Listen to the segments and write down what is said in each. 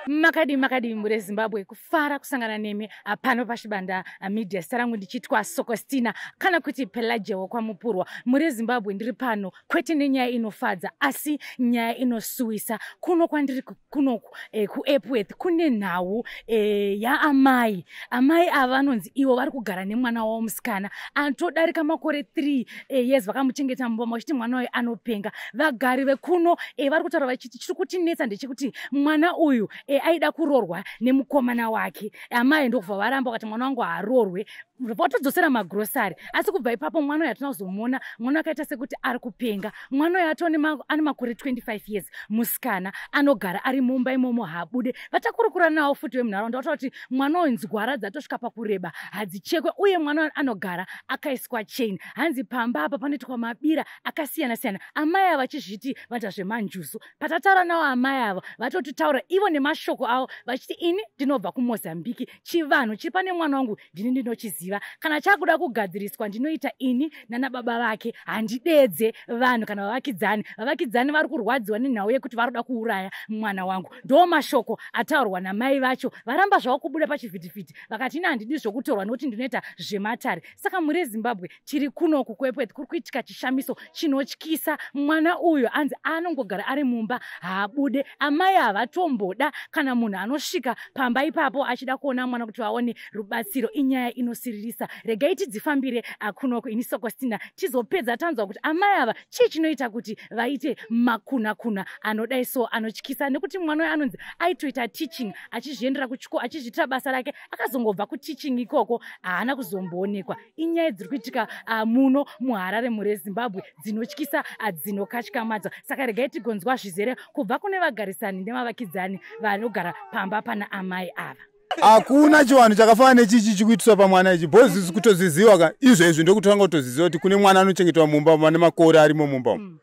Makadi makadi mure Zimbabwe, kufara kusangana nemi pano paChibanda Media. Zita rangu ndichitwa Sokostina kana kuti Pelajewo kwaMupurwa. Mure Zimbabwe, ndiri pano kwete nenyaya inofadza, asi nyaya inosuwisa. Kuno kwandiri kunoku kuEpworth kune nhau yaamai. Amai ava vanonzi ivo vari kugara nemwana wavo musikana anotodarika makore 3 years, vakamuchengeta mumba vachiti mwana uyu anopenga. Vagari vekuno vari kutaura vachiti chiri kutinetsa ndechekuti mwana uyu aida kuroorwa nemukomana wake. Amai ndokubva varamba, vakati mwana wangu haarorwe, vatodzosera magrosari. Asi kubva ipapo mwana uyu hatina kuzomuona. Mwana akaita sekuti ari kupenga. Mwana uyu atone ane makore 25 years, musikana anogara ari mumba imomo, haabude. Vatakurukura nawo futi vemunharaunda vataura kuti mwana uyu nzwara dzatosvika pakureba, hadzichekwe, uye mwana uyu anogara akaiswa chain. Hanzi pamba apa panoitwa mabira akasiyana siyana, amai ava vachizviti vaita zvemanjuzu. Patataura nawo amai ava, vatotitaura ivo nemashoko avo vachiti, "Ini ndinobva kuMozambiki, chivanhu chiri pane mwana wangu ndini ndinochiziva. Kana chakuda kugadziriswa ndinoita ini nana baba vake, handidedze vanhu kana vavakidzani. Vavakidzani vari kurwadziwa nenhau yekuti vari kuda kuuraya mwana wangu." Ndo mashoko ataurwa namai vacho. Varamba zvavo kubuda pachivhitivhiti, vakati, "Ini handidi zvokutorwa nokuti ndinoita zvematare." Saka muri Zimbabwe, tiri kunoku kuEpworth, kuri kuitika chishamiso chinotyisa. Mwana uyu anzi anongogara ari mumba, haabude. Amai havatomboda kana munhu anosvika pamba ipapo achida kuona mwana kuti vaone rubatsiro. Inyaya inosiririsa. Regai tidzifambire kunoku. Ini Sokostina, tizopedza tanzwa kuti amai ava chii chinoita kuti vaite makuna kuna anodai so, anotyisa, nekuti mwana uyu anonzi aitoita teaching, achizviendera kuchikoro, achizviitira basa rake. Akazongobva kuteaching ikoko, haana kuzomboonekwa. Inyaya dziri kuitika muno muHarare, mure Zimbabwe, dzinotyisa, dzinokatyamadza. Saka regai tigonzwa zvizere kubva kune vagarisani nevavakidzani vanogara pamba pana amai ava. Hakuna chivanhu chakafanana nechichi chikuitiswa pamwana ichi, because kutozviziva ka izvezvi, ndokutanga kutoziziva kuti kune mwana anochengetwa mumba mane makore arimo mumba umu.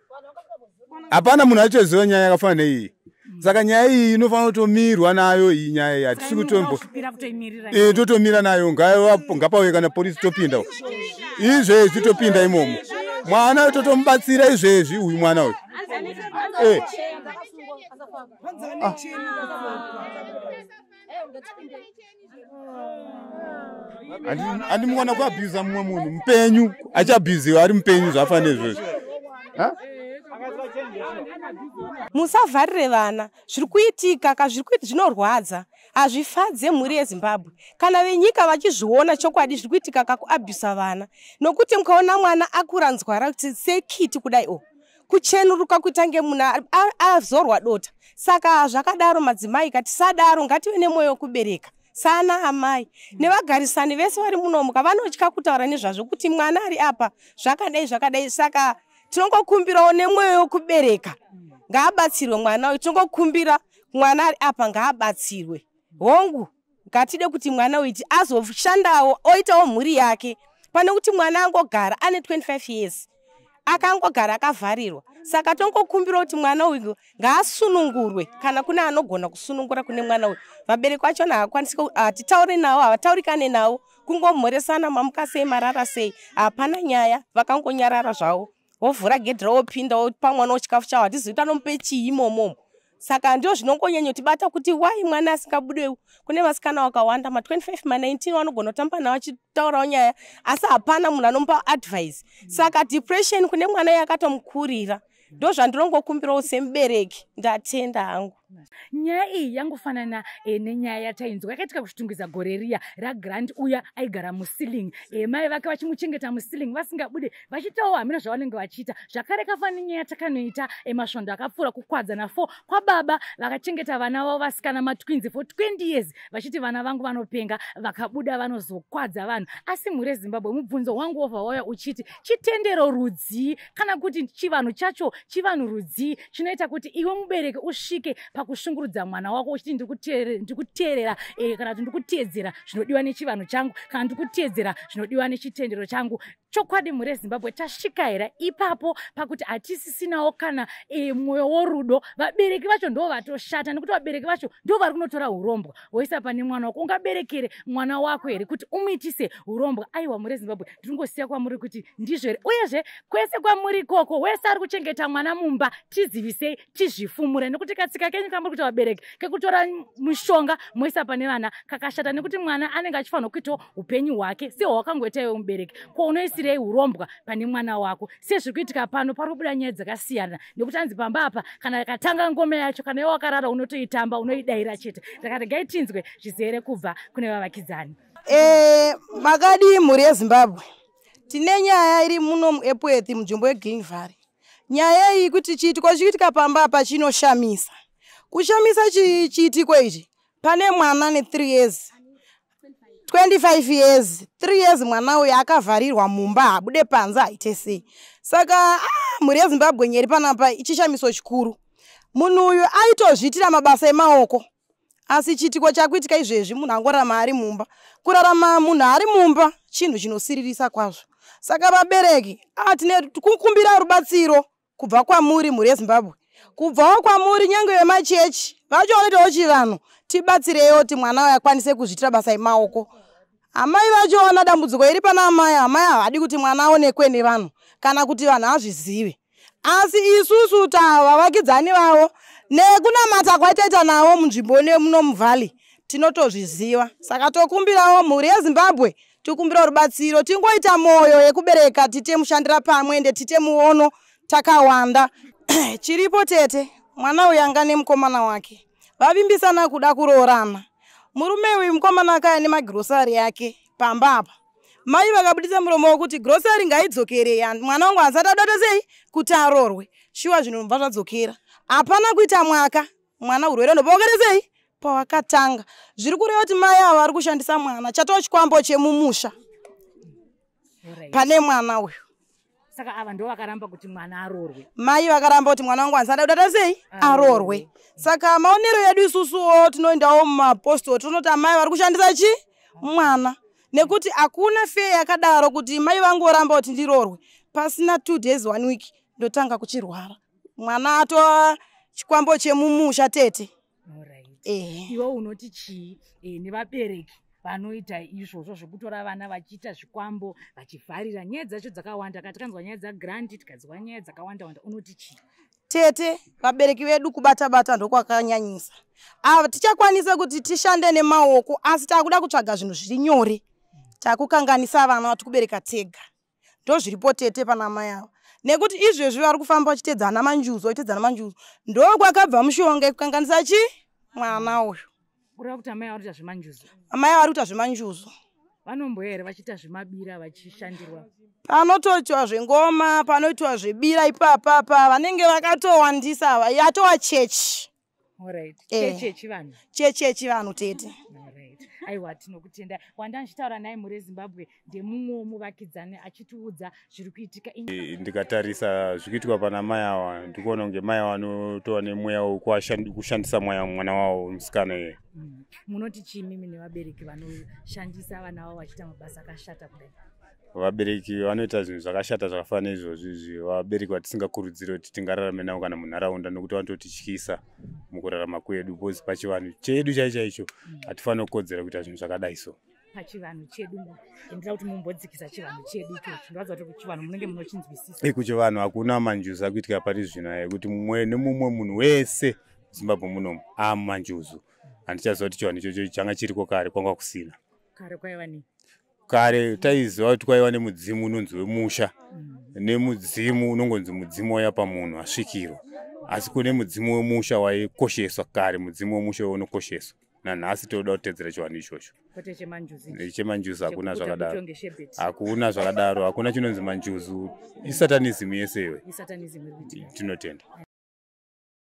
Hapana munhu achoziva nyaya yakafanana neiyi. Saka nyaya iyi inofanira kutomirwa nayo iyi nyaya iyi. Hatisi kutombo Kupira kutoimirira. Totomira nayo. Ngapauye kana polisi, topinda izvezvi, topinda imomo. Mwana totomubatsira izvezvi uyu mwana uyu. Ah. Handimukona kuabhusa mumwe munhu mupenyu, achiabhusiwa ari mupenyu, zvafanira izvozvo. Ha? Musavharire vana. Zviri kuitika ka, zviri kuiti zvinorwadza, hazvifadze mhuri yeZimbabwe kana venyika vachizviona. Chokwadi, zviri kuitika kakuabhusa vana, nokuti mukaona mwana akura nzwara kuti sekiti kudai, o kuchenuruka kuitange munhu azorwa dota. Saka zvakadaro, madzimai, katisadaro, ngative nemwoyo wekubereka sana amai nevagarisani vese vari munomuka vanotya kutaura nezvazvo kuti mwana ari apa zvakadai zvakadai. Saka tinongokumbirawo nemwoyo wekubereka, ngaabatsirwe mwana uyu. Tinongokumbira, mwana ari apa ngaabatsirwe. Hongu, ngatide kuti mwana uyu azoshandawo, oitawo mhuri yake, pane kuti mwana angogara ane 25 years akangogara akavharirwa. Saka tongokumbira kuti mwana uyu ngaasunungurwe, kana kune anogona kusunungura kune mwana uyu. Vabereki vachona havakwanisi, hatitauri navo, havataurikane navo, kungomhoresana, "Mamuka sei? Marara sei?" Hapana nyaya, vakangonyarara zvavo, vovhura gedhi rawopinda, wopa mwana wechikafu chavo. Hatizivi kuti anomupe chii imomomo. Saka ndio zvinongonyanyotibata kuti wai mwana asingabudewo. Kune vasikana vakawanda ma25, ma19, vanogona kutamba navo achitaurawo nyaya, asi hapana munhu anomupa advice. Saka depression kune mwana yakatomukurira. Ndo zvandinongokumbirawo semubereki. Ndatenda hangu. Nyaya iyi yangofanana nenyaya yatainzwa yakaitika kuChitungwiza gore riya raGrant uya aigara muceiling, mai vake vachimuchengeta muceiling vasingabude, vachitawo hamina zvavanenge vachiita. Zvakare kafanana nenyaya yatakanoita masvondo akapfuura kuKwadzana 4 kwababa vakachengeta vana vavo vasikana matwins for 20 years vachiti vana vangu vanopenga, vakabuda vanozokwadza vanhu. Asi mhuri yeZimbabwe, mubvunzo wangu wobva wauya uchiti chitendero rudzii kana kuti chivanhu chacho chivanhu rudzii chinoita kuti iwe mubereki usvike pakushungurudza mwana wako uchiti ndikuteerera kana kuti ndikuteedzera zvinodiwa nechivanhu changu kana ndikuteedzera zvinodiwa nechitendero changu. Chokwadi mhuri yeZimbabwe, tasvika here ipapo pakuti hatisisinawo kana mwoyo worudo? Vabereki vacho ndo vatoshata, nekuti vabereki vacho ndo vari kunotora urombwa woisa pane mwana wako. Ungaberekere mwana wako here kuti umuitise urombwa? Aiwa, mhuri yeZimbabwe, ndinongosiya kwamuri kuti ndizvo here? Uyezve kwese kwamuri ikoko, wese ari kuchengeta mwana mumba, tizivisei tizvifumure, nekuti katsika kenyu kamuri kuita vabereki kekutora mushonga moisa pane vana kakashata, nekuti mwana anenge achifanirwa kuitawo upenyu hwake sehwawakangoita iwe mubereki. Ko unoisirei urombwa pane mwana wako? Sezviri kuitika pano, pari kubuda nyaya dzakasiyana, nekuti anzi pamba apa kana katanga ngoma yacho, kana iwe wakarara unotoitamba, unoidayira chete. Saka regai tinzwe zvizere kubva kune vavakidzani. Makadii mhuri yeZimbabwe? Tine nyaya iri muno muEpworth, munzvimbo yeGreen Valley. Nyaya iyi kuti chiitiko chiitika pamba apa chinoshamisa. Kushamisa chiitiko ichi, pane mwana ne3 years, 25 years, 3 years. Mwana uyu akavharirwa mumba, habude panze, haite sei. Saka mhuri yeZimbabwe, nyeri panapa chishamiso chikuru. Munhu uyu aitozviitira mabasa emaoko, asi chiitiko chakuitika izvezvi, munhu angorarama ari mumba. Kurarama munhu ari mumba chinhu chinosiririsa kwazvo. Saka vabereki, tine kukumbira rubatsiro kubva kwamuri, mhuri yeZimbabwe, kubvawo kwamuri nyange vemachechi vacho vanoitawo chivanhu, tibatsireiwo kuti mwana uyu akwanise kuzviitira basa emaoko. Amai vachoona dambudziko iri pana amai. Amai havadi kuti mwana aonekwe nevanhu kana kuti vanhu azvizive, asi isusu tavavakidzani vavo nekunamata kwataita navo munzvimbo nemuno muvalley tinotozviziva. Saka tokumbirawo mhuri yeZimbabwe, tikumbirawo rubatsiro, tingoita mwoyo yekubereka, tite mushandira pamwe, ende tite muono takawanda. Chiripo tete, mwana uyu anga nemukomana wake, vavimbisana kuda kuroorana. Murume uyu, mukomana, akaya nemagrocery yake pamba apa. Mai vakabudisa muromo wekuti grocery ngaidzokere, mwana wangu asati adota sei kuti aroorwe. Shuwa zvinobva zvadzokera. Hapana kuita mwaka, mwana urwere ndopawakaita sei pawakatanga. Zviri kureva kuti mai ava vari kushandisa mwana, chatova chikwambo chemumusha pane mwana uyu. Saka ava ndo vakaramba kuti mwana aroorwe? Mai vakaramba kuti mwana wangu handisada kudata sei aroorwe. Saka maonero edu isusuwo, tinoendawo mumapostori, tinoti amai vari kushandisa chi mwana, nekuti hakuna fee yakadaro kuti mai vangoramba kuti ndiroorwe, pasina 2 days, one week, ndotanga kuchirwara. Mwana atova chikwambo chemumusha, tete. Ehe. Iwe unoti chii nevabereki vanoita izvozvo zvekutora vana vachiita zvikwambo, vachivharira? Nyaya dzacho dzakawanda ka, tikanzwa nyaya dzaGrant, tikanzwa nyaya dzakawanda wanda. Unoti chii? Tete, vabereki vedu kubata bata ndokwakanyanyisa. Ava tichakwanisa kuti tishande nemaoko, asi taakuda kutsvaga zvinhu zviri nyore, takukanganisa vana vatiri kubereka tega. Ndo zviripo tete pana mai ava, nekuti izvezvi vari kufamba vachitedzana manjuzu, vachitedzana manjuzu, ndokwakabva mushonga yekukanganisa chi mwana uyu. Kureva kuti amai vari kuita zvemanjuzu? Amai vari kuita zvemanjuzu. Vanomboya here vachiita zvemabira, vachishandirwa? Panotoitwa zvengoma, panoitwa zvebira ipapapa, vanenge vakatowandisa ava, yatova chechi. Chechi yechivanhu? Chechi yechivanhu, tete. Alright. Aiwa, tinokutenda. Wanda ndichitaura naye, mhuri yeZimbabwe, ndemumwe womuvakidzani achitiudza zviri kuitika. Ndikatarisa zviri kuitika pana mai ava, ndikuona kunge mai ava vanotova nemweya wekushandisa mwana wavo musikana iye. Munoti chii mimi nevabereki vanoshandisa vana vavo vachiita mabasa akashata kudai? Vabereki vanoita zvinhu zvakashata zvakafanana neizvozvo izvi, vabereki vatisingakurudziri kuti tingararame navo kana munharaunda, nokuti vanototityisa mukurarama kwedu, because pachivanhu chedu chaicho chaicho hatifaniri kukodzera kuita zvinhu zvakadai so. Pachivanhu chedu, ndinoda kuti mumbodzikisa chivanhu chedu ichocho. Ndinoratidza kuti chivanhu munenge munochinzwisisa. Kuchivanhu hakuna manjuzu akuitika pari zvino aya, ekuti mumwe nemumwe munhu wese Zimbabwe munomu amumanjuzu. Handichaziva kuti chivanhu ichocho changa chiriko kare, kwanga kusina. Kare kwaiva nei? Kare taiziva kuti kwaiva nemudzimu unonzi wemusha, nemudzimu unongonzi mudzimu waya pamunhu asvikirwa. Asi kune mudzimu wemusha waikosheswa kare, mudzimu wemusha unokosheswa nanhasi. Toda kutedzera chivanhu ichocho. Kwete chemanjuzu ichi. Chemanjuzu hakuna. Chekuputa Zvakadaro. butonge shebet. Hakuna zvakadaro, hakuna chinonzi manjuzu, isatanism yese iwe. Isatanism iri kuitika. Tinotenda.